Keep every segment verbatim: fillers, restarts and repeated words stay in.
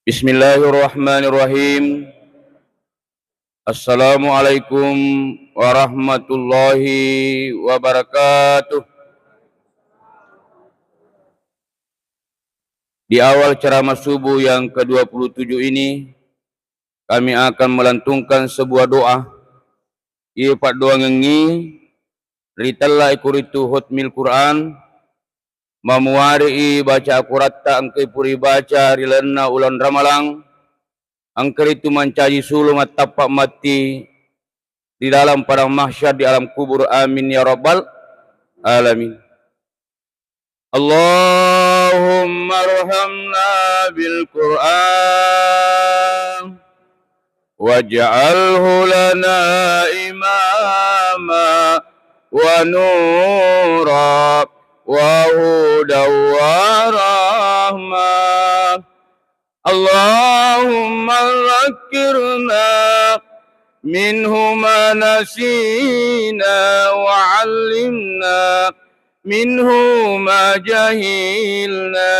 Bismillahirrahmanirrahim. Assalamualaikum warahmatullahi wabarakatuh. Di awal ceramah subuh yang kedua puluh tujuh ini, kami akan melantungkan sebuah doa. Iye paddoangengngi ritella ikuritu hotmil Quran, mamuarii baca akuratta engkai puri baca ri lalenna uleng Ramalang, engka ritu mancaji sulu mattappa matti ri dalam padang mahsyar di alam kubur. Amin ya rabbal alamin. Allahumma arhamna bil Quran waj'alhu lana imama wa nura wa huda wa rahmah. اللهم ذكرنا منه ما نسينا وعلمنا منه ما جهلنا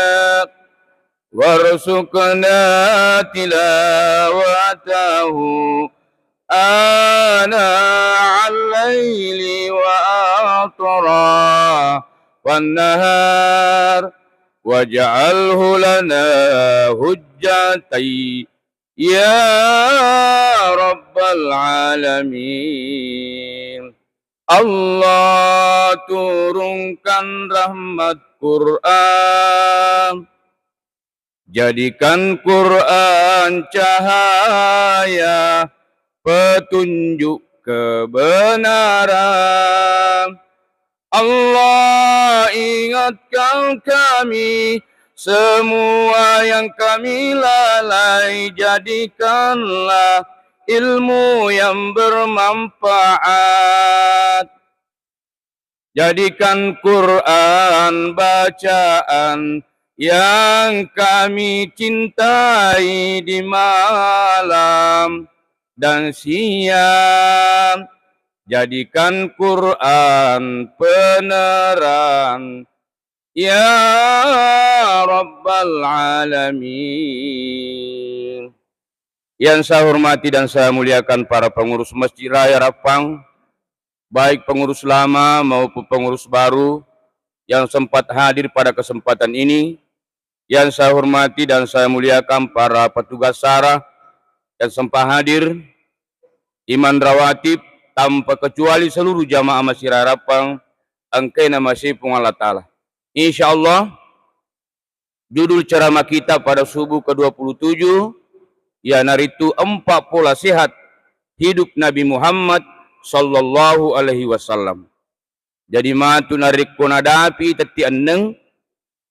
وارزقنا تلاوته آناء الليل وأطراف النهار واجعله لنا حجة يا رب العالمين. Allah turunkan rahmat Quran, jadikan Quran cahaya petunjuk kebenaran. Allah ingatkan kami, semua yang kami lalai, jadikanlah ilmu yang bermanfaat. Jadikan Quran bacaan yang kami cintai di malam dan siang. Jadikan Quran penerang, ya Rabbal Alamin. Yang saya hormati dan saya muliakan para pengurus Masjid Raya Rappang, baik pengurus lama maupun pengurus baru yang sempat hadir pada kesempatan ini, yang saya hormati dan saya muliakan para petugas SARA yang sempat hadir, imam rawatib, tanpa kecuali seluruh jamaah Masjid Raya Rappang, engkaina masih Puang Allah Ta'ala. Insya Allah, judul ceramah kita pada subuh kedua puluh tujuh, iyanaritu empat pola sehat hidup Nabi Muhammad sallallahu alaihi wasallam. Jadi matu narekko nadapi tetti enneng,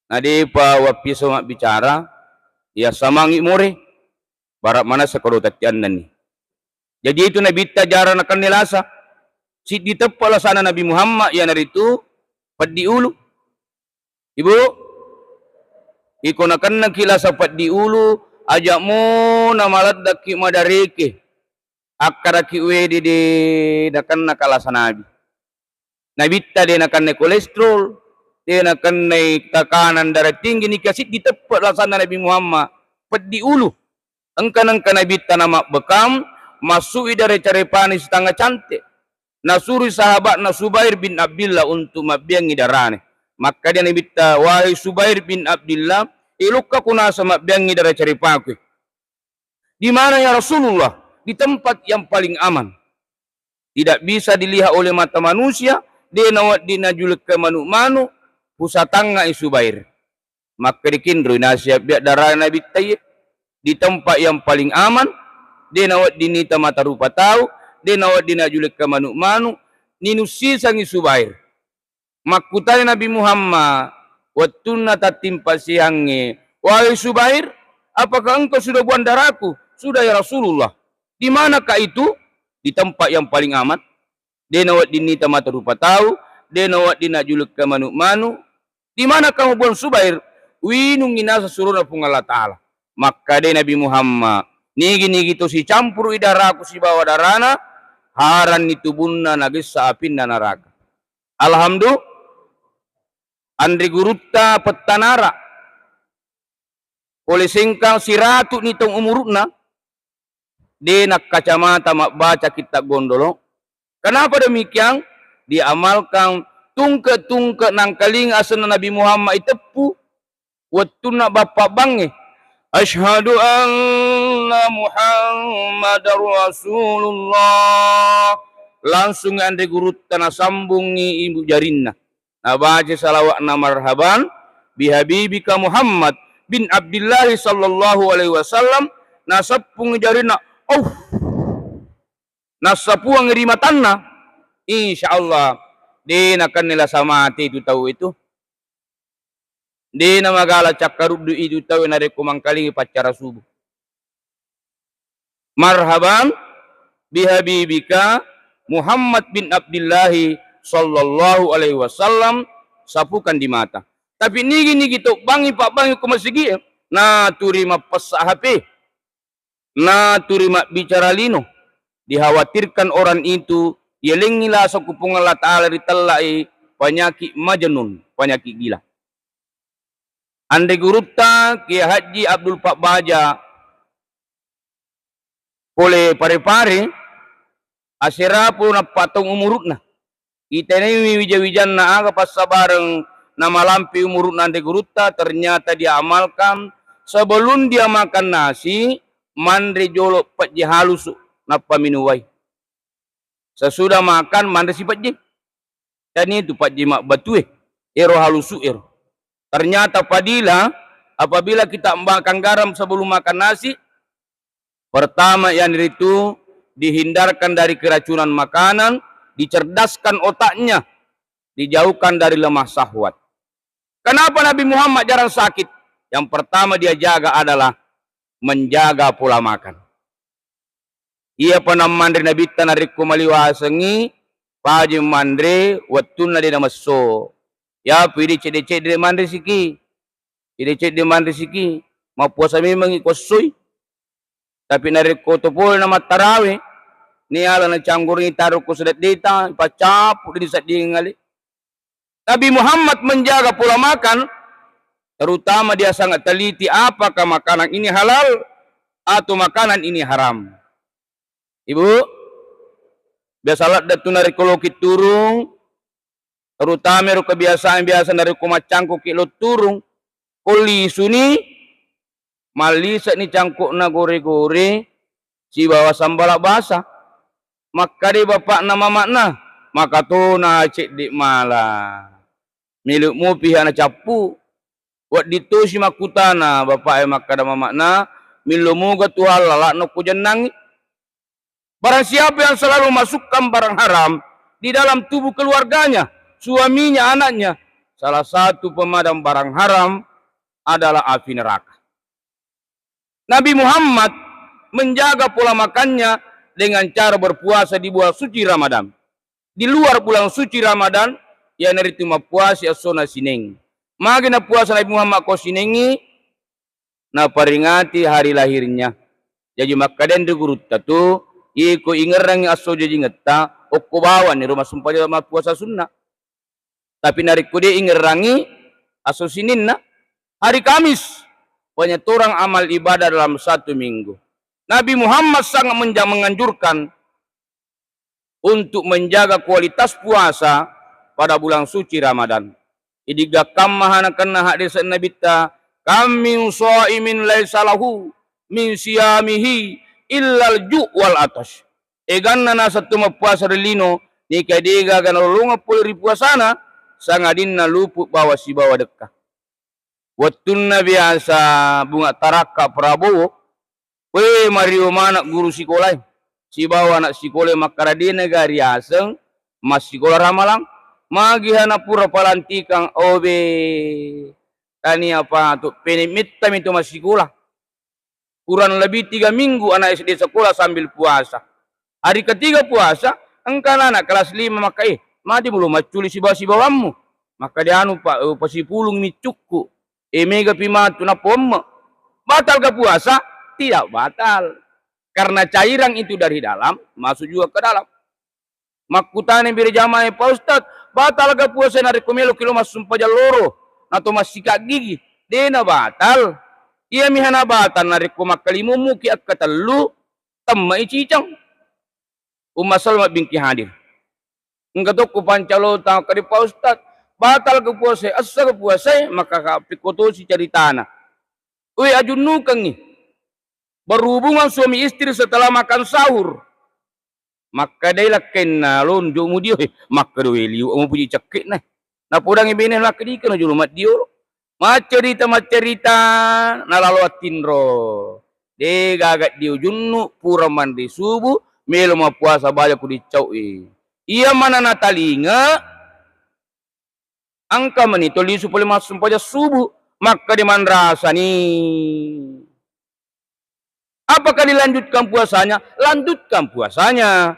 nadepa wappiso mabbicara, ya samangi more, bara manessa kodo tetti ennenni. Jadi itu Nabitta jarang nakenna lasa. Siddi teppa lasana Nabi Muhammad, iyanaritu peddi ulu. Ibu, iko nakennaki lasa peddi ulu, aja' mona maleddakki madareke. Akkaraki wede de nakennaka lasa Nabi. Nabitta de nakennai kolesterol, de nakennai tekanan darah tinggi, nika siddi teppe lasanna Nabi Muhammad, peddi ulu. Engka-, nengka Nabitta namabbekam, massu'i dare carepani sitanga cante. Nasurui sahabatna Subair bin Abdillah untuk mabbiangngi darane. Makkeda Nabitta, "Wahai Subair bin Abdillah, elokka kunasa mabbiangngi dara carepaku." "Di mana ya Rasulullah?" "Di tempat yang paling aman. Tidak bisa dilihat oleh mata manusia, de nawedding najulekka manu'-manu', pusatangngai Subair." Makkeda kinroi nasiabbia darana Nabitta iye, di tempat yang paling aman, de nawedding nita mata rupa tau, de nawedding najulekka manu'-manu', ninussisangi Subair. Makkutana Nabi Muhammad, wettunna tattimpa siangnge, "Wahai Subair, apakah engkau sudah buang darahku?" "Sudah, ya Rasulullah." "Di manakah itu?" "Di tempat yang paling aman. De nawedding nita mata rupa tau, de nawedding najulekka manu'-manu'." "Di manakah mubuang Subair?" "Uinungngi naseng surona Puang Allah Ta'ala." Makkeda Nabi Muhammad, "Nigi-nigi to sicampurui darahku sibawa darana, haranni tubunna nagessa apinna naraka." Alhamdulillah, anre gurutta pettanara. Pole Sengkang, siratu ni taung umuru'na, de nakkacamata mabbaca kitta gondolo. Kenapa demikian? Diamalkan tungke-tungke nangkalinga asenna Nabi Muhammad iteppu wettunna bappa bangnge. Asyhadu anna Muhammadar Rasulullah. Langsung anre gurutta nasambungi ibu jarinna. Nabaca salawatna marhaban bihabibika Muhammad bin Abdillahi sallallahu alaihi wasallam, naseppungi jarinna, oh, nassapuang ri matanna. Insya Allah, de nakenni lasa mate itu tau itu. De namagala cakkaruddu itu tau narekko mangkalingi paccara subuh. Marhaban bihabibika Muhammad bin Abdillahi sallallahu alaihi wasallam, sapukan di mata. Tapi nigi-nigi tobbangi pabbangi ko masigi, naturi mappessa H P, naturi mabbicara lino. Dikhawatirkan orang itu yalengi lasa ku Puang Allah Ta'ala ritellai penyakit majnun, penyakit gila. Anre gurutta Kiai Haji Abdul Pabbaja pole Pare-Pare, asera polo nappa taung umuru'na. Itenaiwi wija-wijanna aga passabareng namalampe umuru'na anre gurutta, ternyata diamalkan sebelum dia makan nasi, manre jolo pejje halusu, nappa minum wai. Sesudah makan, manre si pejje. Tania tu pejje mabbatue, ero halusu ero. Ternyata fadilah, apabila kita makan garam sebelum makan nasi, pertama, yanaritu dihindarkan dari keracunan makanan, dicerdaskan otaknya, dijauhkan dari lemah syahwat. Kenapa Nabi Muhammad jarang sakit? Yang pertama dia jaga adalah menjaga pola makan. Iyapa nammanre Nabitta narekko maliwasengngi, paja manre wettunna de namesso. Yapi de cedde-cedde manre siki. Cedde-cedde manre siki. Mappuasa memangngi ko essoi. Tapi narekko to pole namattarawe, niala nacanggorengi taro ko sededdeta, ipaccapu de diseddingeng ale. Nabi Muhammad menjaga pola makan, terutama dia sangat teliti apakah makanan ini halal atau makanan ini haram. Ibu, biasa ladde tu narekko loki turung, terutama ero kebiasaan biasa narekko maccangkoki lo turung, ko lisuni, mallise'ni cangko'na gore-gore sibawa sambala basa. Makkadai bapa'na mama'na, "Makatona cedde mala. Melo mopi ha nacappu." Wedding tosi makkutana bapa'e makkada mama'na, "Millo moga tu hallala'na ko jennangngi?" Barang siapa yang selalu masukkan barang haram di dalam tubuh keluarganya, suaminya, anaknya, salah satu pemadam barang haram adalah api neraka. Nabi Muhammad menjaga pola makannya dengan cara berpuasa di bulan suci Ramadan. Di luar bulan suci Ramadan, iyanaritu mappuasa essona Sineng. Magi napuasa Nabi Muhammad ko Sinengngi, naperingati hari lahirnya. Jaji makkadai ri gurutta tu, iko ingerrangi esso jajingetta, okko bawani ro massumpajang mappuasa sunna. Tapi narekko de ingerrangi esso Sininna, hari Kamis, penyetorang amal ibadah dalam satu minggu. Nabi Muhammad sangat menja-, menganjurkan untuk menjaga kualitas puasa pada bulan suci Ramadan. Idi gakkamma hanakenna haddese'na Nabitta, "Kam min shaimin laisa lahu min siyamihi illal ju' wal atash." Eganna naseng tu mappuasa ri lino, neka degaga nalolongeng pole ri puasana, sangadinna lupu bawa sibawa dekka. Wettunna biasa Bunga Tarakka Prabowo, we, mario maneng guru sikolae sibawa anak sikolae makkada de naga riaseng massikola ramalang. Magi hana pura palantikang, obe, tania patu pene mettami tu massikola. Kurang lebih tiga minggu anak S D sekolah sambil puasa. Hari ketiga puasa, engka anak kelas lima maka, "Eh, magi mulo macculi sibawa-sibawammu?" Maka dianu, Pak, eh, pasipulung miccukku. Eh, mega pi matu nappa omme. Batal ke puasa? Tidak batal. Karena cairan itu dari dalam masuk juga ke dalam. Makkutana bere jamaah, "Pak Ustaz, batal ga puasa narekko meloki lo massumpajang loro atau massikat gigi?" Dena batal. Iyami hana batal narekko makkalimummuki akkatellu, temma'i ciceng. Umma Salma bingki hadir. Engka tokko pancalota, kadi Pak Ustaz, batal ke puasa, essa ke puasa, maka ka-, pikkotosi ceritana. Ui, ajunnukengngi. Berhubungan suami istri setelah makan sahur. Makkedai lakkainna, "Lonjo mudio, he." Makkeda, "We, liu mupuji cekke'na." Napodangi bene, "Lakkedika najolo maddio." Maccerita-maccerita, nalalo attinro. De gaga dio junnu, pura manre subu, melo mappuasa baja ku diccau'i. Iya mana natalinga, engka mani to lisu pole massempajang subuh, makkeda manrasani. Apakah dilanjutkan puasanya? Lanjutkan puasanya.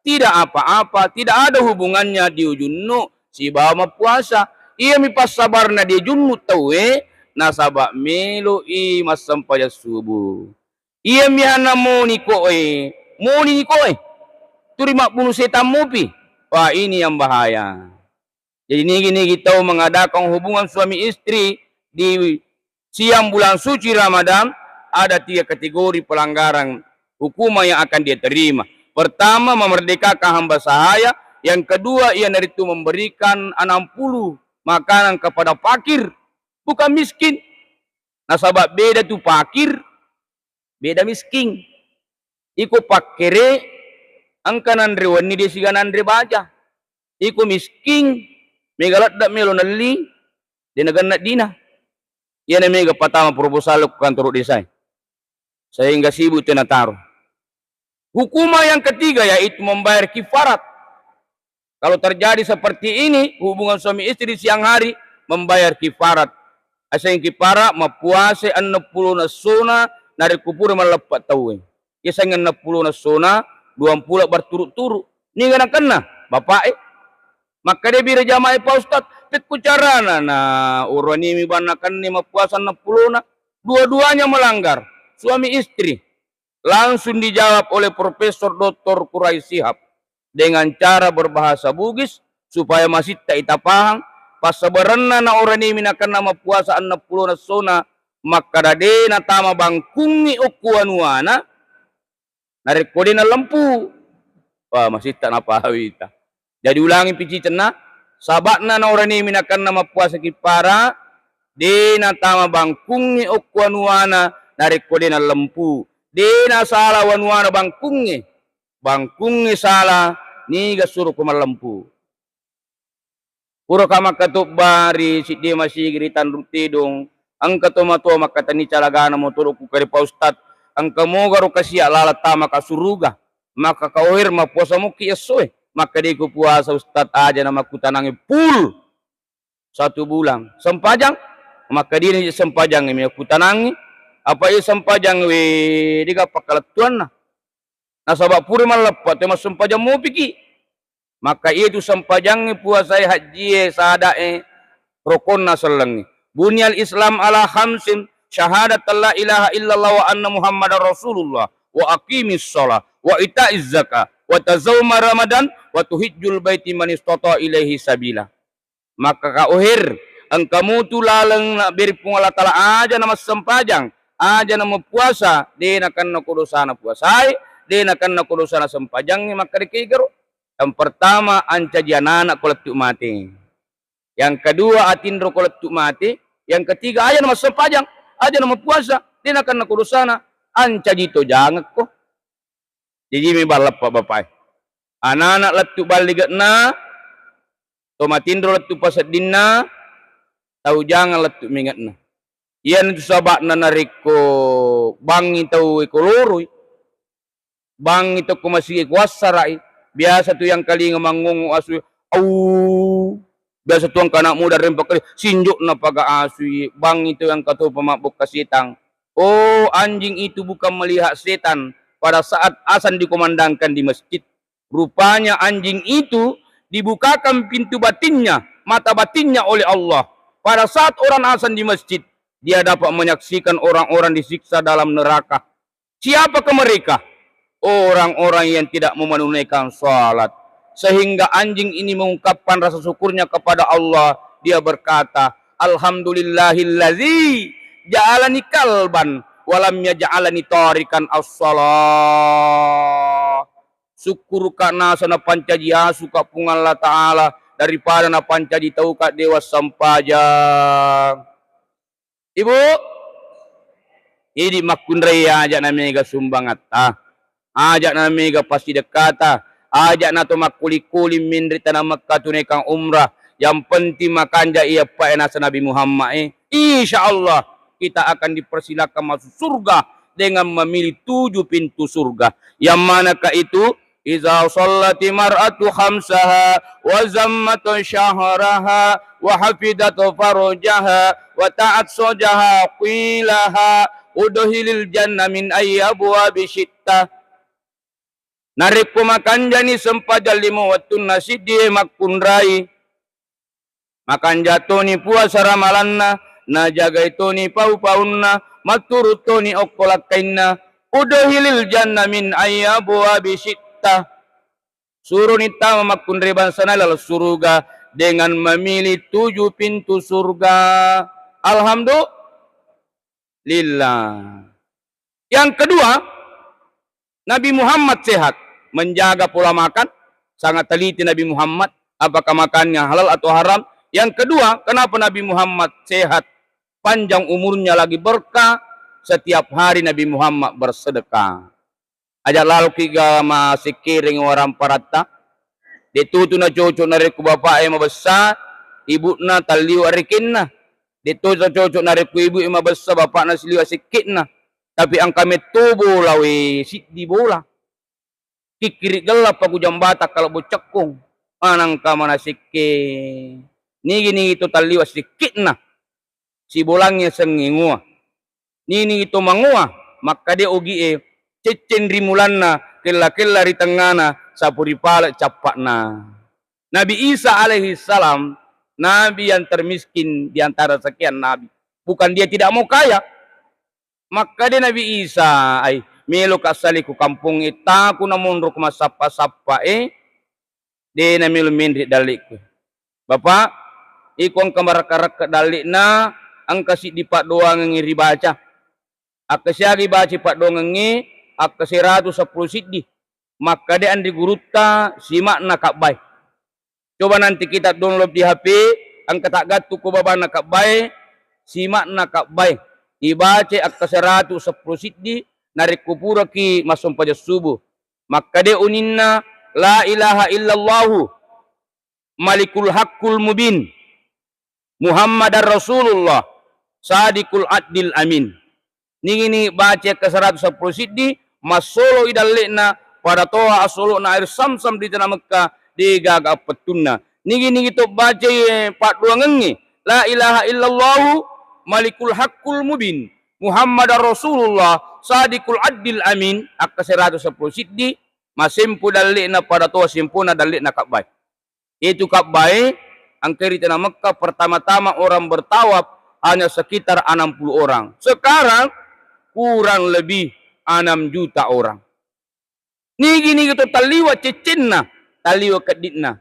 Tidak apa-apa, tidak ada hubungannya dio junnu sibawa mappuasa. Iyami passabarna dio junnu tauwe, nasaba melo'i massempajang subuh. Iyami hana moni koe, moni ni koe. Turi mabbunu setan mupi. Wah, ini yang bahaya. Jadi, nigi-nigi tau mengadakan hubungan suami istri di siang bulan suci Ramadan, ada tiga kategori pelanggaran hukuman yang akan dia terima. Pertama, memerdekakan hamba sahaya. Yang kedua, iyanaritu memberikan enam puluh makanan kepada fakir, bukan miskin. Nasaba beda tu fakir, beda miskin. Iko pakkere, engka nanre wenni, de siga nanre baja. Iko miskin, mega ladde melo nelli, de nagenna dina. Iyana mega patama proposal ko kantor desae. Sehingga sibuk tu nataro. Hukuman yang ketiga yaitu membayar kifarat. Kalau terjadi seperti ini, hubungan suami istri siang hari, membayar kifarat. Aseng kifarat, mappuase enneng pulo nessona, narekko pura malleppa tauwe. Yasengnge enneng pulo nessona, duang pulo berturut-turut. Niga nakenna? Bapak e. Makkeda bira jamaah e, "Pak Ustaz, pekku carana na urani mi banna kenne mappuasa enneng pulona?" Dua-duanya melanggar. Suami istri. Langsung dijawab oleh Profesor Doktor Quraish Shihab dengan cara berbahasa Bugis supaya masitta ita pahang, passabarenna naorani minakanna mappuasa enneng pulo nessona, makkada de natama bangkungngi okko wanuana, narekko de nalempu. Wah, masitta napahawi ita. Jadi ulangi picicenna, saba'na naorani minakanna mappuasa kiffara, de natama bangkungnge okko wanuana narekko de nalempu. De nasala wanuana bangkungnge, bangkungnge sala niga suruko mallempu. Puraka makkatobba ri siddi masigi ri Tanru Tedong, engka tomatoa makkatenni calagana motoro ku kari pa Ustad, engka mogaro kasiya lala tama ka suruga, maka kaoher mappuasa mukki essoe, makkedai ku puasa Ustad aja na makkutanangi full satu bulan. Sempajang, makkedai sempajang mi kutanangi, apa iya sempajang we dega pakkalettuanna. Nasaba pura malleppa te massempajang mupiki. Maka iyatu sempajangnge, puasae, hajjie, sadae, rokonna sellengnge. Bunyal Islam ala khamsin, syahadat la ilaha illallah wa anna Muhammadar Rasulullah, wa aqimis shalah, wa itaiz zakah, wa tazauma Ramadan, wa tuhijjul baiti man istata ilaihi sabila. Maka ka oher, engka mutu laleng nabberi Puang Allah Taala aja na massempajang, aja na mappuasa, de nakenna ko dosana puasae, de nakenna ko dosana sempajangnge, makkedaki garo. Yang pertama, ancaji anana ko lettu mate. Yang kedua, atinro ko lettu mate. Yang ketiga, aja na massempajang, aja na mappuasa, de nakenna ko dosana, ancaji tojangekko. Jaji mi balleppa bapae. Anana lettu balligekna, to matinro lettu paseddinna, tau jangeng lettu mengekna. Iyanatu saba'na narekko bangngi tau e ko loroi, bangngi tau ko masigi ko assara'i, biasa tu yang kalinga mangngongo asu, au, biasa tu engka anak muda rempakali, sinjokna paga asui, bangngi tu yang katopa mabbokka setang. Oh, anjing itu bukan melihat setan pada saat azan dikumandangkan di masjid. Rupanya anjing itu dibukakan pintu batinnya, mata batinnya oleh Allah. Pada saat orang azan di masjid, dia dapat menyaksikan orang-orang disiksa dalam neraka. Siapakah mereka? Orang-orang yang tidak mau menunaikan salat. Sehingga anjing ini mengungkapkan rasa syukurnya kepada Allah. Dia berkata, "Alhamdulillahilladzi Ja'alani kalban walam yaj'alani tarikan as-shalah. Sukkuruka naseng napancaji asuka Puang Allah Ta'ala daripada napancaji tauka de wassempajang. Ibu, idi makkunrai aja' na mega sumbangatta. Aja' na mega passidekkata, aja' na to makkuli-kuli menre' tana Mekka tunaikang umrah. Yang penting makanja' iya eppa'e naseng Nabi Muhammad e. Insya Allah kita akan dipersilakan masuk surga dengan memilih tujuh pintu surga. Yang manakah itu? Iza shallati mar'atu khamsaha wa zammat syahraha wa hafidat farjaha wa ta'at sojaha qilaha udhilil jannah min ayyi abwabi syitta. Narekko makanjani sempajang lima wettunna siddi e makkunrai, makanja toni puasa ramalanna, najagai toni pau-paunna, matturu toni okko lakkainna, udhilil jannah min ayyi abwabi syitta. Suroni tama makkunrai bangsana laleng suruga dengan memilih tujuh pintu surga. Alhamdulillah. Yang kedua, Nabi Muhammad sehat, menjaga pola makan, sangat teliti Nabi Muhammad, apakah makannya halal atau haram. Yang kedua, kenapa Nabi Muhammad sehat, panjang umurnya, lagi berkah? Setiap hari Nabi Muhammad bersedekah. Aja' laloki ga masekkereng waramparatta. De' tutu nacoco' narekko bapa'e mabessa, ibu'na talliwa' rekenna. De' to coco' narekko ibu'e mabessa, bapa'na siliwa' sekke'na. Tapi engka metto bola we, siddi bola. Kikkiri' gella' pakujang bata' kalebbo cekkong. Manengka mana sekke. Nigi-nigi to talliwa' sekke'na. Sibolangnge sengnge ngoa. Nini to mangoa, makkade ogi'e, cecceng ri mulanna, kella-kella ri tengngana, sapu ri pale' cappa'na. Nabi Isa alaihi salam, nabi yang termiskin di antara sekian nabi. Bukan dia tidak mau kaya. Makkade Nabi Isa, "Ai, meloka' sali ku kampongnge, taku namonro ku massappa-sappa e." De' namelo menre' dalle'ku. Bapa', iko engka marakka-rakka dalle'na, engka siddi paddoangengnge ribaca. Akkasiagi baca paddoangengnge, akka seratu seppulo siddi. Makkade anri gurutta, sima'na kabbae. Coba nanti kita download di H P, engka taggattu ko babanna kabbae, sima'na kabbae. Ibaca akka seratu seppulo siddi, narekko puraki massempajang subuh. Makkade uninna, "La ilaha illallahu malikul haqqul mubin, Muhammadar Rasulullah sadiqul adil amin." Nigi-nigi baca ke seratu seppulo siddi, massolo i dalle'na, pada toha assolo'na air samsam di tana Mekka, degaga appettunna. Nigi-nigi to baca padduangengnge, "La ilaha illallahu malikul haqqul mubin, Muhammadar Rasulullah sadiqul adil amin," akka seratu seppulo siddi, masempo dalle'na pada toha sempona dalle'na kabbae. Itu kabbae, engka ri tana Mekka pertama-tama orang bertawaf hanya sekitar enam puluh orang. Sekarang kurang lebih enam juta orang. Nigi-nigi to talliwa' ceccenna, talliwa' keddi'na.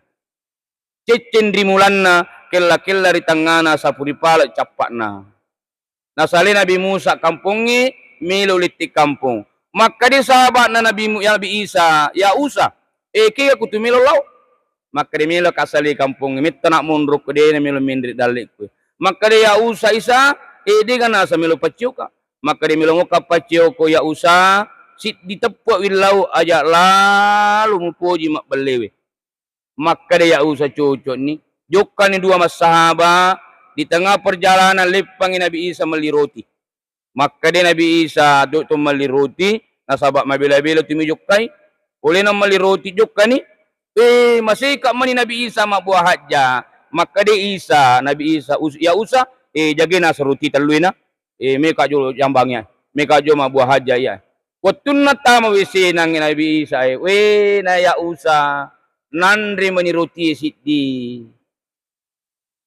Cecceng ri mulanna, kella-kella ri tengngana, sapu ri pale' cappa'na. Nasale Nabi Musa kampongnge, melo letting kampong. Makkade sahaba'na Nabi Mu-, Nabi Isa, "Ya Usa, e, kega kutu melo lao?" Makkade, "Meloka' sale kampongnge, metta na' monro ko de' namelo menre' dalle'ku." Makkade, "Ya Usa, Isa, e, dega nasa melo pacciyoka." Makkade, "Melo moka' pacciyo ko, ya Usa, siddi teppe' wi lao, aja' lalo mupoji mabbellewe." Makkeda, "Ya Usa, cocokni." Jokkani dua massahaba, di tengah perjalanan leppangi Nabi Isa melli roti. Makkeda Nabi Isa, "Dok to melli roti, nasaba' mabela-bela tu mijokkai." Polena melli roti jokkani, eh, maseka' mani Nabi Isa mabbua hajja. Makkeda Isa, Nabi Isa, "Us-, ya Usa, eh, jagai nasa roti tellu ena." Eh, meka' jolo jambangnge, meka' jolo mabbua hajja iya. Wettunna tama W C nangnge Nabi Isa e, "We, na ya Usa, nanre mani rotie siddi."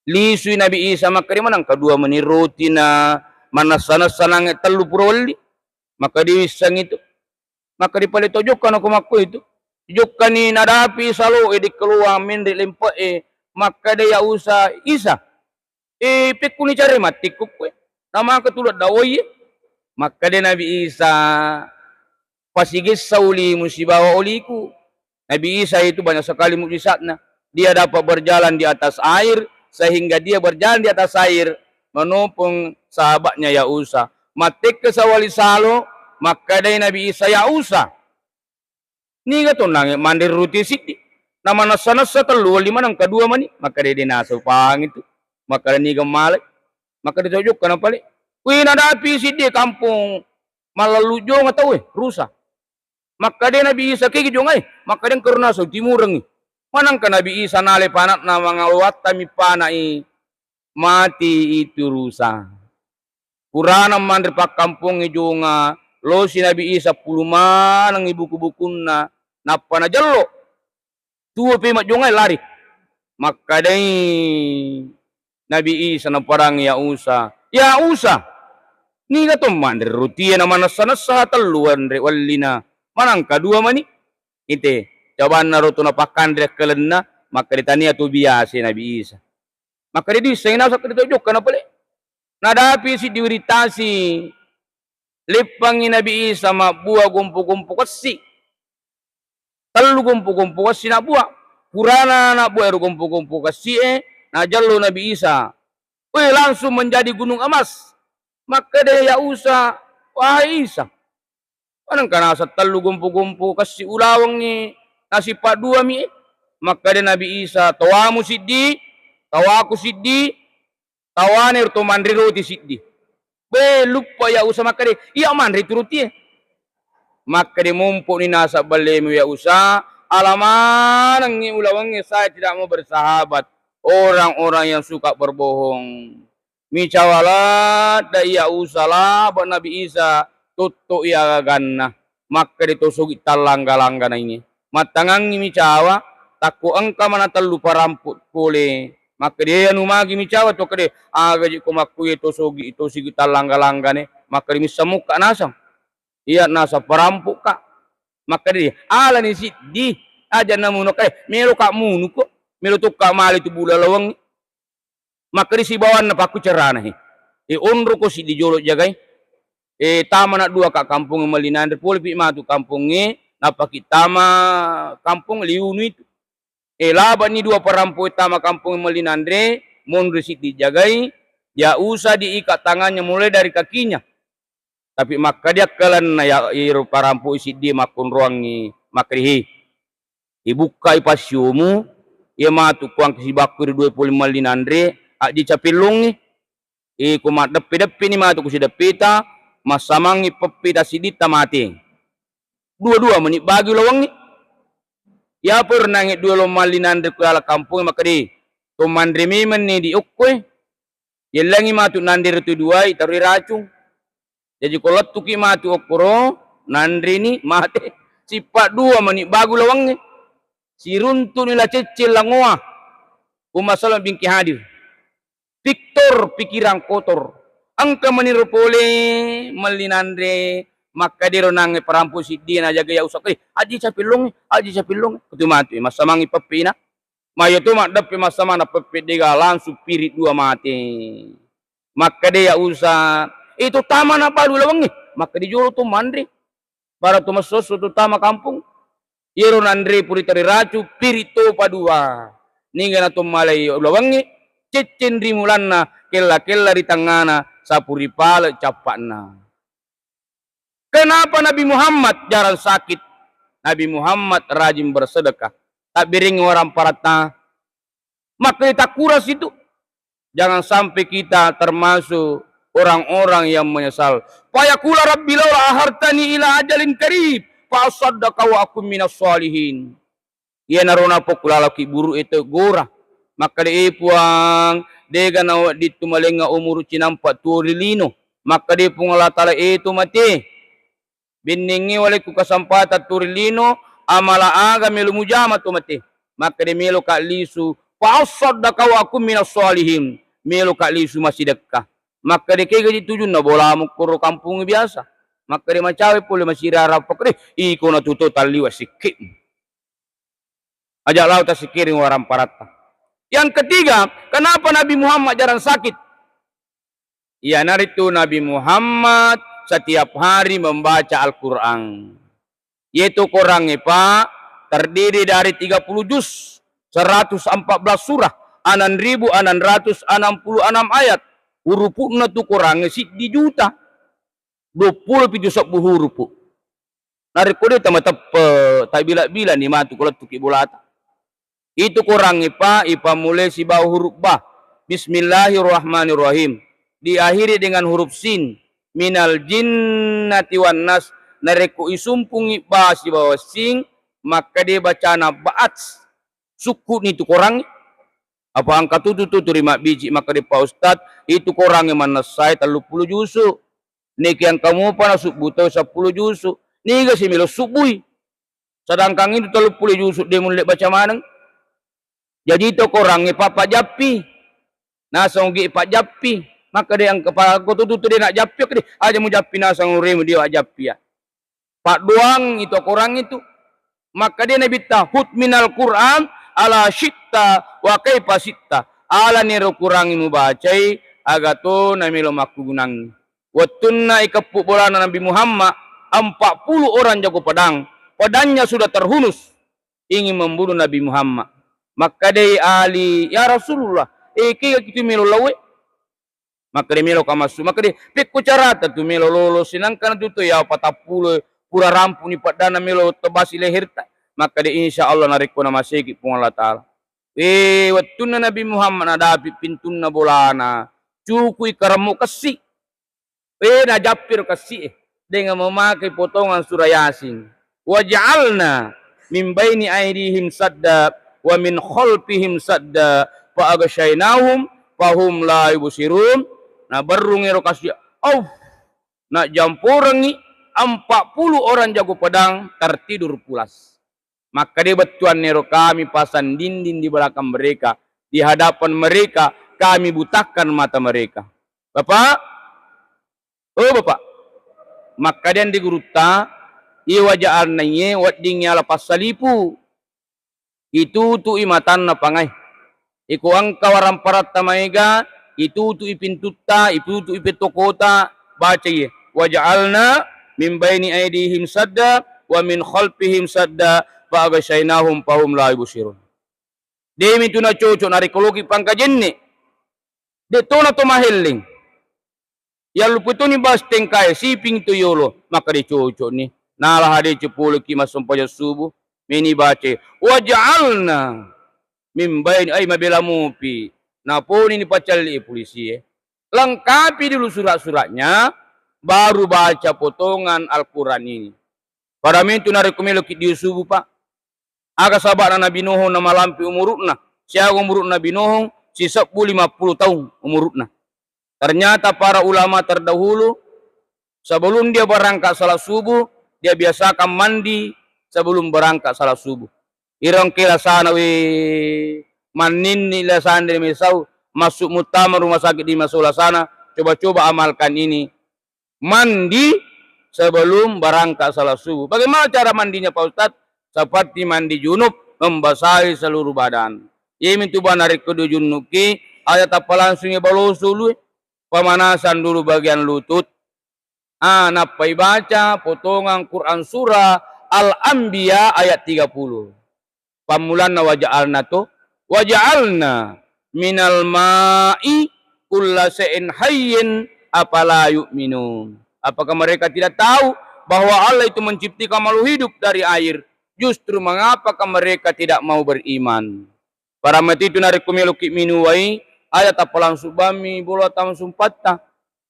Lisui Nabi Isa, makkeda, "Maneng kadua mani roti na manessa-nessa nangnge tellu pura welli?" Makkeda, "Wissengngi tu." Makkeda, "Pale to jokkana ko makko itu." Jokkani nadapi saloe dikkeluang menre' lempe'e. Makkeda, "Ya Usa, Isa, eh, pekkuni care matti ko koe?" Namaka tu ladda woiye. Makkeda Nabi Isa, "Pasigessa ulimu sibawa oliku." Nabi Isa itu banyak sekali mukjizatnya. Dia dapat berjalan di atas air, sehingga dia berjalan di atas air menopong sahabatnya Ya'usa. Mattekke sawali salo, makkedai Nabi Isa, "Ya'usa, niga to nange manre roti siddi? Namanessa-nessa tellu, welli maneng ka dua mani." Makkeda de naseng pang itu. Makkeda niga malai. Makkeda to jokka napale. Kui nadapi siddi kampung mallallu jonga tau e, rusa. Makkeda Nabi Isa, "Kegi jongai?" Makkeda engka ro naseng timurengngi. Manengka Nabi Isa nale panakna mangaloatta mi panai mati itu rusa. Purana manre pakkampongnge jonga, losi Nabi Isa pulu manengngi buku-bukunna, nappa najello. Tuo pe majjongai lari. Makkedai Nabi Isa napadangngi Ya'usa, "Ya'usa, niga to manre rotie namanessa-nessa tellu anre wellina, maneng ka dua mani?" Ite, cabanna ro to napakkanre akkalenna, makkeda tania to biasa Nabi Isa. Makkeda diisseng naseng, makkeda to jokka napale. Nadapi siddi wiring tasi, leppangngi Nabi Isa mabbua gompo-gompo kessi. Tellu gompo-gompo kessi nabbua. Purana nabbua ero gompo-gompo kessi e, najello Nabi Isa. Weh, langsung menjadi gunung emas. Makkeda Ya'usa, "Wahai Isa, manengka naseng tellu gompo-gompo kessi ulawengngi nasipa dua mi e?" Makkeda Nabi Isa, "Tawamu siddi, tawaku siddi, tawane ro to manre roti siddi." Be, luppa Ya'usa makkeda, "Iya manre tu rotie." Makkeda, "Mompo ni naseng ballemu Ya'usa, ala manengngi ulawengnge, saya tidak mau bersahabat orang-orang yang suka berbohong." Micawa ladda Ya'usa, laba Nabi Isa, totto i agaganna. Makkeda to sogi tallangga-langga nainge. Mattangangngi micawa, takko engka mana tellu parampu pole. Makkeda anu magi micawa to kede, aga ji ko makkuye to sogi, to sigi tallangga-langgane. Makkeda missa mukka naseng. Iya naseng parampu ka. Makkeda alani siddi, aja namuno kae, melo ka munu ko. Melo tokka male tu bula lawang. Makkeda sibawanna pakkucerana he. E, onroko siddi jolo jagai. E, tamana dua ka kampongnge melli nanre, polepi matu kampongnge, nappaki tama kampong liunu itu. E, labani dua parampo e tama kampongnge melli nanre, monri siddi jagai, Ya'usa diikat tangannya mulai dari kakinya. Tapi makkeda akkalenna ya, iro parampo siddi makkonroangngi, makkeda, "He, ibukkai passiomu, iya matu kuang sibakku ri dua pole melli nanre, ajji capellongngi. E, ko maddeppe-deppe ni matu ko sideppeta, massamangngi peppe ta sidditta mate. Dua-dua meni bagi lawangngi." Iya pernangngi dua lo melli nanre ku ala kampongnge, makkeda, "To manre memenni di okkoe." Yellangngi matu nanre ritu duai, taroi racung. Jaji ko lettuki matu okkoro, nanreni mate. Sippa dua mani bagu lawangnge. Siruntuni la cecceng langoa. Umma Salma bingki hadir. Piktor, pikiran kotor. Engka maniro pole melli nanre, makkadero nangnge parampu siddi najaga Ya'usa, "Eh, ajji capellongnge, ajji capellongnge." Kutu matu, massamangngi peppina. Mayo to maddeppe massamana peppe dega langsung piri dua mate. Makkeda Ya'usa, "Itu tama na balu lawangnge." Makkeda jolo to manre. Bara to massosso to tama kampong. Iyaro nanre puri tari racu piri to padua. Niga na to malai lawangnge, cecceng ri mulanna, kella-kella ri tangngana, sapuri pale cappa'na. Kenapa Nabi Muhammad jarang sakit? Nabi Muhammad rajin bersedekah. Tabbiring orang paratta. Maka kita kuras itu. Jangan sampai kita termasuk orang-orang yang menyesal. Fayaqula rabbi laula akhartani ila ajalin qarib fa asaddaqa wa akun minas shalihin. Iyanaro napokkulalaki buru'e tau gora. Makkeda, "E Puang, dega nawedding tumalengnga umuru cinampa tuo ri lino." Makkeda Puang Allah Taala, "E to mate, bennengngi walekku kesempatan tuo ri lino, amala aga melo mujama to mate?" Makkeda, "Meloka lisu, fa asaddaqa wa akun minas shalihin, meloka lisu massidekka." Makkeda, "Kegaji tujunna bolamu koro kampungnge biasa?" Makkeda, "Macawe pole masirara." Pakkeda, "Iko na tuto talliwa sikki." Aja lao tasikiring orang paratta. Yang ketiga, kenapa Nabi Muhammad jarang sakit? Iyanaritu Nabi Muhammad setiap hari membaca Al-Quran. Iyetu Korangnge, Pak, terdiri dari tiga puluh juz, seratus empat belas surah, enam ribu enam ratus enam puluh enam ayat. Hurupu'na tu Korangnge siddi juta, dua puluh pitu sebbu hurupu. Narekko de' tamateppe, tabila-bilani matu ko lettuki bolata. Itu Korangnge, Pak, ipammulai sibawa huruf ba. Bismillahirrahmanirrahim. Diakhiri dengan huruf sin. Minal jinnati wan nas. Narekko isumpungngi ba sibawa sin, makkeda bacana ba'ats. Sukku'ni tu Korangnge. Apa engka tutu-tutu ri mabbiji makkeda, Pak Ustaz, itu Korangnge mannessai telluppulo jusu. Niki engka mupa nasubbu tau seppulo jusu. Niga si melo subbui. Sedangkan itu telluppulo jusu de' mulle baca maneng. Jaji to Korangnge, Pak, pajappi. Naseng ugi pajappi. Makkeda engka pa-, ko tutu de' najappi, oke de'. Aja mujappi naseng uremu dia ajappi ya. Paddoang itu Korangnge tu. Makkeda Nabitta, "Khudz minal Qur'an ala syi'ta wa kaifa syi'ta." Alani ro Korangnge mubacai, aga to namelo makkugunangngi. Wettunna ikeppu bolana Nabi Muhammad, empat puluh orang jago pedang. Pedangnya sudah terhunus, ingin membunuh Nabi Muhammad. Makkedai Ali, "Ya Rasulullah, eh, kega kitu melo lawe?" Makkeda, "Melo ka massu." Makkeda, "Pekko carata tu melo lolosi, nangka na tu to ya patappulo pura rampuni paddana melo tebasi leherta?" Makkeda, "Insya Allah narekko namaseki Puang Allah Ta'ala." Eh, wettunna Nabi Muhammad nadapi pintunna bolana, cukui karemmu kessi. Eh, najappiro kessi e dengan memakai potongan surah Yasin. "Waja'alna min baini aidihim sadda wa min khalfihim sadda fa aghsyainahum fahum la yubsirun." Naberrung ero kasi, auf, najamporengngi empat puluh orang jago pedang tertidur pulas. Makkeda bettuanna ero, "Kami pasang dinding di belakang mereka, di hadapan mereka kami butakan mata mereka." Bapak, oh, Bapak, makkeda di gurutta, iya waja'alna iye wedding yala passalipu. Itutu'i matanna pangai. Iko engka waramparatta maega, itutu'i pintutta, itutu'i pettokota, baca iye, "Waja'alna min baini aidihim sadda wa min khalfihim sadda fa aghsyainahum fahum la yubsirun." Demi tu nacoco narekko loki pangkajenne. De' tona to mahelleng. Yallupu toni bas tengkae, siping to yolo, makkeda cocokni. Nala hadece poleki massompajang subuh, meni bace, "Waja'alna min baini," ai mabela mupi. Naponi ni pacalli polisi e. Lengkapi dulu surat-suratnya, baru baca potongan Al-Quran ini. Pada mentu narekko meloki dio subuh, Pak. Aga saba'na Nabi Nuh namalampe umuru'na? Siaga umuru'na Nabi Nuh? Sisebbu lima puluh taung umuru'na. Ternyata para ulama terdahulu, sebelum dia berangkat salat subuh, dia biasakan mandi sebelum berangkat salat subuh. Irongke lasana, we, manninni lasana di mesau, masuk muttama rumah sakit di mesau lasana, coba-coba amalkan ini. Mandi sebelum berangkat salat subuh. Bagaimana cara mandinya, Pak Ustadz? Seperti mandi junub, membasahi seluruh badan. Iyami tu bana rekko dujunnuki, aja tappa langsungi baloso ulue, pemanasan dulu bagian lutut. Ah, nappai baca potongan Quran surah Al-Anbiya ayat tiga puluh. Pammulanna waja'alna to, "Waja'alna minal ma'i kulla syai'in hayyin afala yu'minun." Apakah mereka tidak tahu bahwa Allah itu menciptakan makhluk hidup dari air? Justru mengapakah mereka tidak mau beriman? Para mati itu narekko meloki minung wai, aja tappa langsung bammi bola tama sumpatta.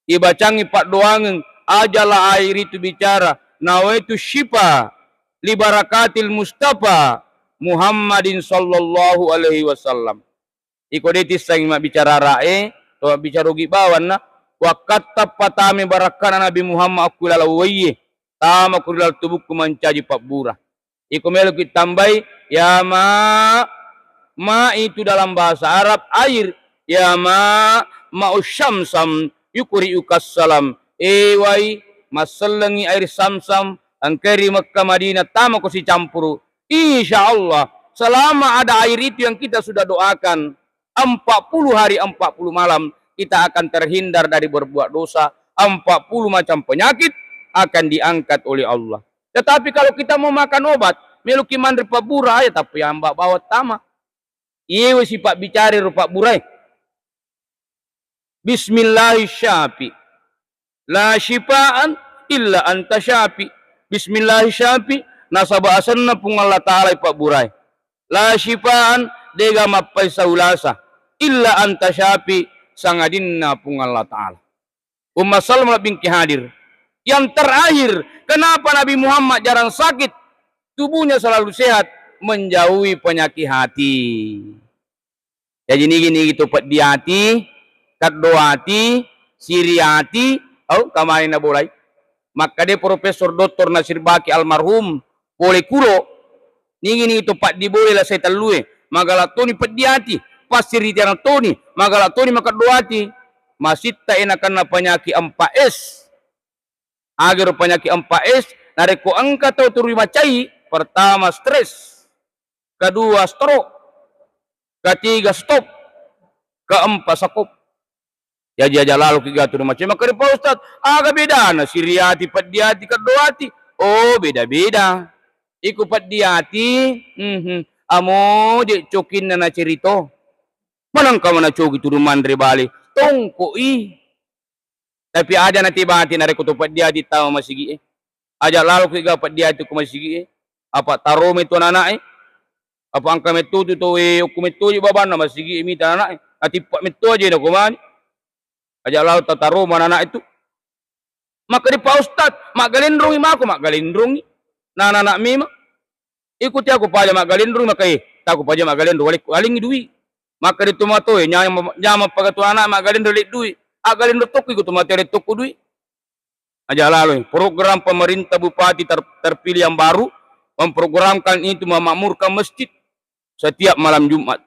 Ibacangngi paddoangeng, ajala air itu bicara, "Nawaitu syifa li barakatil Mustafa Muhammadin sallallahu alaihi wasallam." Iko de tissangi mabbicara rae, to mabbicara ugi bawanna, wakkatta patame barakkana Nabi Muhammad akku laleng waiye, tama ku ri laleng tubukku mancaji pabbura. Iko meloki tambai, ya ma, ma itu dalam bahasa Arab air, ya ma, ma'u syamsam yukri'ukas salam. Eh wai, massellengi air samsam, engkai ri Mekka Madinah, tama ko sicampuru. Insya Allah, selama ada air itu yang kita sudah doakan, empat puluh hari, empat puluh malam, kita akan terhindar dari berbuat dosa, empat puluh macam penyakit akan diangkat oleh Allah. Tetapi kalau kita mau makan obat, meloki manre pabbura, ya tapi amba bawa tama. Iyewe sipabbicara ro pabburae. Bismillahirrahmanirrahim. La syifaan illa anta syafi. Bismillahirrahmanirrahim. Nasaba asenna Puang Allah Ta'ala ipabburae. La syifaan, dega mappaisa ulasa. Illa anta syafi, sangadinna Puang Allah Ta'ala. Umma Salma bingki hadir. Yang terakhir, kenapa Nabi Muhammad jarang sakit? Tubuhnya selalu sehat, menjauhi penyakit hati. Jaji nigi-nigi tu peddi ati, keddo ati, siri ati, au kamani nabolai. Makkade Profesor Doktor Nasir Baki almarhum, pole kuro, nigi-nigi tu paddi bole lasai tellue, magala toni peddi ati, passiri tiang toni, magala toni makeddo ati. Masitta enakanna penyakit empat S. Agero penyakit empat S, narekko engka tau tuli macai, pertama stres, kedua stroke, ketiga stop, keempat sakop. Jaji aja lalo ki gatu rumah cewek. Makkeda, "Pak Ustaz, aga bedana siri ati, peddi ati, keddo ati?" Oh, beda-beda. Iku peddi ati, mhm, amo je cokinna na cerito. Manengka mana coki turun manre bale, tongko i. Tapi aja na tebati narekko to peddi ati tama masigi e. Aja lalo ki ga peddi ati ko masigi e. Apa taro me to anak e. Apa engka metto tu to, eh, okko metto je babanna masigi e mita anak e. Atippa metto aja na ko mani. Aja lao tataro mana anak itu. Makkeda, "Pak Ustaz, maggalendrongi mako." Maggalendrongi. Na anak memang. Ikuti aku paja maggalendrongi, maka, eh, taku paja maggalendrong, wale-, walengi dui. Makkeda tu mato, eh, nyameng, nyameng pagatu anak maggalendrong le dui. Aggalendrong tokko iko tu mato le tokko dui. Aja laloi. Program pemerintah bupati ter-, terpilih yang baru memprogramkan itu memakmurkan masjid setiap malam Jumat.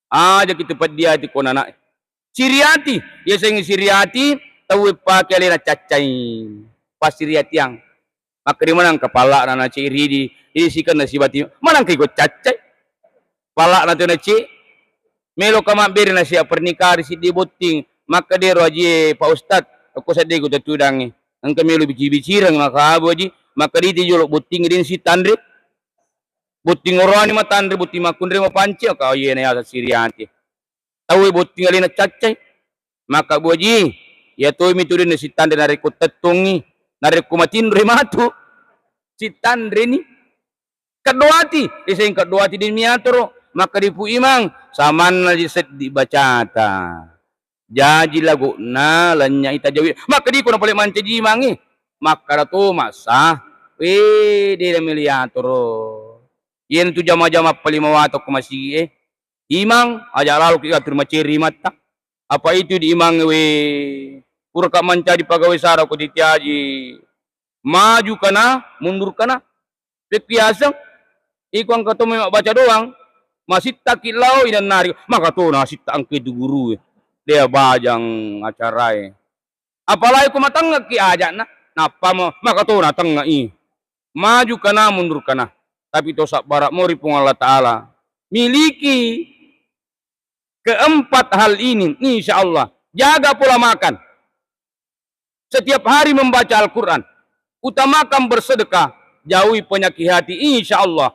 Aja kita peddi ati ko anak. Siri ati, yasengnge siri ati, tauwe pake alena caccai. Pas siri atiang. Makkeda maneng ka palla'na na ciri di, di sikenna sibati. Maneng ka iko caccai. Palla'na tu na ci, melo ka mabbere na sia pernikahan ri siddi botting. Makkedaro ajie, "Pak Ustaz, ko sedding ku tetudangngi. Engka melo bici-bicireng maka abu aji, makkeda iti jolo botting den sitanre." Botting oroani matanre, botting makkunrai mapanci, ka iyena yaseng siri ati. Tauwe botting alena caccai. Maka buaji, iya toi mi tu den sitanre narekko tettongi, narekko matinroi matu. Sitanreni. Keddo ati, iseng keddo ati den miatoro. Maka dipu imang, samanna di seddi bacata. Jaji lago'na lanynyai tajawi. Makkeda iko na pale mancaji imangnge. Makkeda to masa, we, de na meliatoro. Iyana tu jama-jama palimawatang ko masigi e. Imang, aja lalo ki atur maceri matta. Apa itu di imang we. Pura ka mancaji pagawe sara ko titiaji. Maju kana, mundur kana. Pekkiaseng, iko engka to memang baca doang, masittaki lao inennari, maka to nasitta engka itu guru e. Dia bajang acarae. Apalagi ko matengngeki ajakna, nappa mo, maka to natengngei. Maju kana, mundur kana. Tapi to sabbara mori Puang Allah Ta'ala. Miliki keempat hal ini, insya Allah. Jaga pola makan. Setiap hari membaca Al-Quran, utamakan bersedekah, jauhi penyakit hati, insya Allah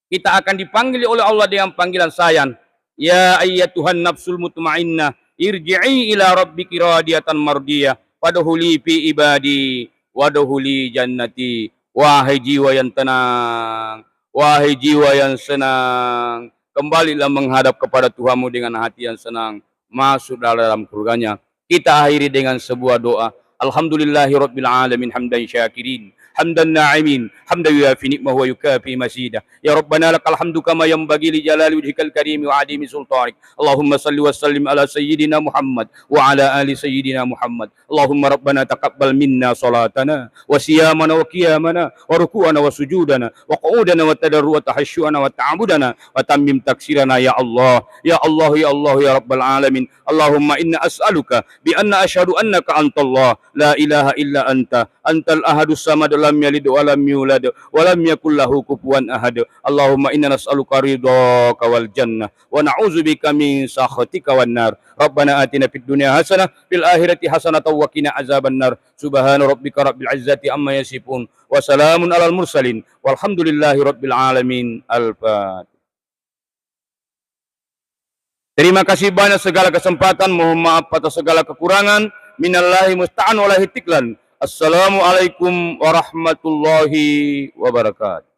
kita akan dipanggil oleh Allah dengan panggilan sayang. Ya ayyatuhan nafsul mutmainnah, irji'i ila rabbiki radiyatan mardiyah, fadkhuli fi ibadi, wadkhuli jannati. Wahai jiwa yang tenang, wahai jiwa yang senang, kembalilah menghadap kepada Tuhanmu dengan hati yang senang, masuklah dalam surganya. Kita akhiri dengan sebuah doa. Alhamdulillahi rabbil alamin, hamdan syakirin, hamdan na'imin, hamdan yuwafi ni'mahu wa yukafi mazidah. Ya Rabbana lakal hamdu kama yanbaghi li jalali wajhikal karimi wa adimi sultanik. Allahumma salli wa sallim ala sayyidina Muhammad wa ala ali sayyidina Muhammad. Allahumma rabbana taqabbal minna salatana wa siyamana wa qiyamana wa ruku'ana wa sujudana wa qu'udana wa tadarru wa tahashu'ana wa ta'abudana wa tammim taksirana ya Allah. Ya Allah, ya Allah, ya Rabbal alamin. Allahumma inna as'aluka bi anna asyhadu annaka antallah, la ilaha illa anta, antal ahadus samad, lam yalid wa lam yulad wa lam yakul lahu kufuwan ahad. Allahumma inna nas'aluka ridhaka wal jannah wa na'udzubika min sakhatika wan nar. Rabbana atina fid dunya hasanah fil akhirati hasanatan wa qina azaban nar. Subhana rabbika rabbil izzati amma yasifun. Wa salamun alal mursalin. Walhamdulillahi rabbil alamin. Al-Fatihah. Terima kasih banyak segala kesempatan, mohon maaf atas segala kekurangan. Minallahi musta'an walaihi tiklan. Assalamualaikum warahmatullahi wabarakatuh.